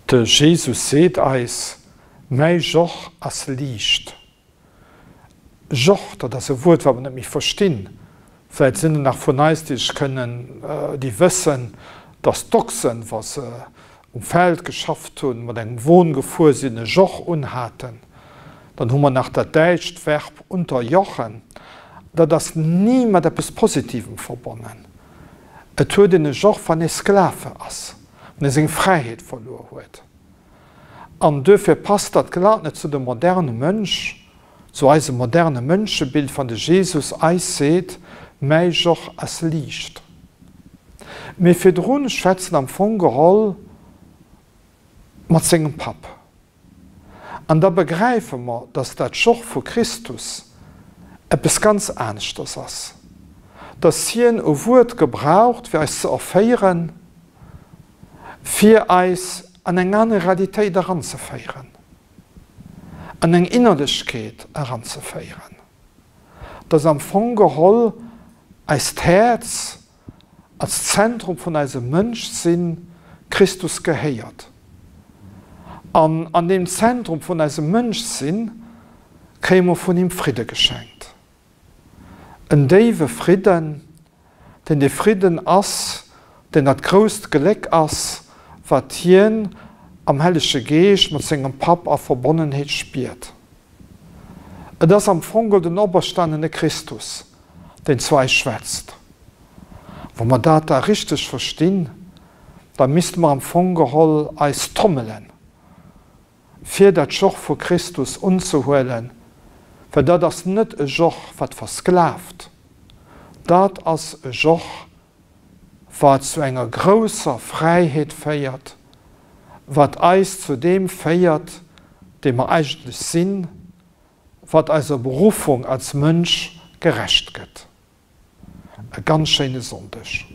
De Jesus seet eis, Mäi Joch ass liicht. Joch, dat ass e Wuert, wat mer net méi verstinn. Vläicht sinn der nach vun eis, déi sech kënnen, déi wëssen, dass d'Ochsen, wa se um Feld geschafft hunn, mat engem Won gefuer sinn, e Joch unhaten. Dann hu mer nach dat däitscht Verb unterjochen. Dat ass ni mat eppes Positivem verbonnen. Et huet een e Joch, wann ee Sklave ass, wann ee seng Fräiheet verluer huet. An duerfir passt dat glat net zu dem moderne Mënsch, zu eisem moderne Mënschebild, wann de Jesus eis seet, Mäi Joch ass liicht. Mee virdrun schwätzt en am Fong geholl mat sengem Papp. An da begräife mer, dass dat Joch vu Christus eppes ganz aneschters ass, dass hien e Wuert gebraucht, fir eis ze erféieren, fir eis an eng aner Realitéit eranzeféieren, an eng Innerlechkeet eranzeféieren, dass am Fong geholl eist Häerz als Zentrum vun eisem Mënschsinn Christus gehéiert. An an deem Zentrum vun eisem Mënschsinn kréie mer vun him Fridde geschenkt. En déiwe Fridden, deen dee Fridden ass, deen dat grousst Gléck ass, wat hien am Hellege Geescht mat sengem Papp a Verbonnenheet spiert. Et ass am Fong den operstanene Christus, deen zu eis schwätzt. Wa mer dat da richteg verstinn, da misste mer am Fong geholl eis tommelen, fir dat Joch vu Christus unzehuelen, well dat ass net e Joch, wat versklavt, dat ass e Joch, wat zu enger grousser Fräiheet féiert, wat eis zu deem féiert, dee mer eigentlech sinn, wat eiser Beruffung als Mënsch gerecht gëtt. E ganz schéine Sonndeg.